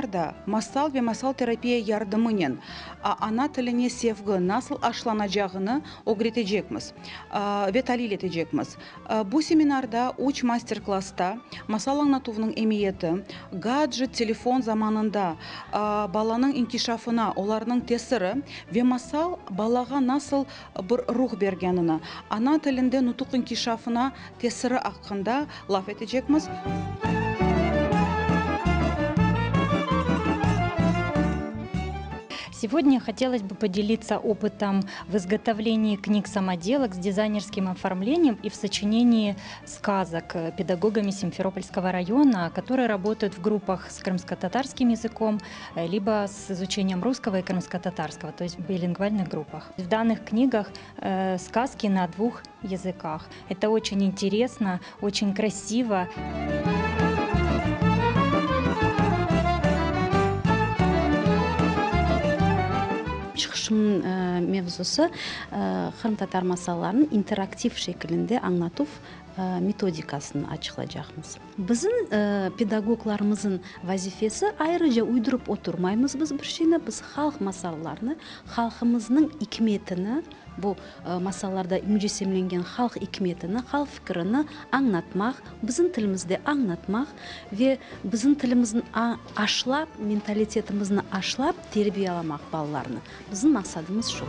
seminarda masal ve masal terapiya yardımınen ana tiline sevgi nasıl aşılanacağını ögretecekmiz ve talil etecekmiz. Bu seminarda üç master-klassta masal añlatuvnıñ emiyeti, gadjet, telefon zamanında balanıñ inkişafına olarnıñ tesiri ve masal balağa nasıl bir ruh bergenini, ana tilinde nutuq inkişafına tesiri aqqında laf etecekmiz. Сегодня хотелось бы поделиться опытом в изготовлении книг-самоделок с дизайнерским оформлением и в сочинении сказок педагогами Симферопольского района, которые работают в группах с крымско-татарским языком, либо с изучением русского и крымско-татарского, то есть в билингвальных группах. В данных книгах э, сказки на двух языках. Это очень интересно, очень красиво. Çıqışımnıñ mevzusı, qırımtatar masallarınıñ interaktiv şekilinde añlatuv metodikasını açıqlacaqmız. Bizim pedagoglarımızın vazifesi, ayrıca uydurıp oturmaymız biz bir şeyni, biz halq masallarını, halqımıznıñ ikmetini, bu masallarda mücessemlengen halq ikmetini, halq fikirini añlatmaq, bizim tilimizde añlatmaq ve bizim tilimizni aşlap, mentalitetimizni aşlap terbiyalamaq balalarnı. Bizim maqsadımız şu.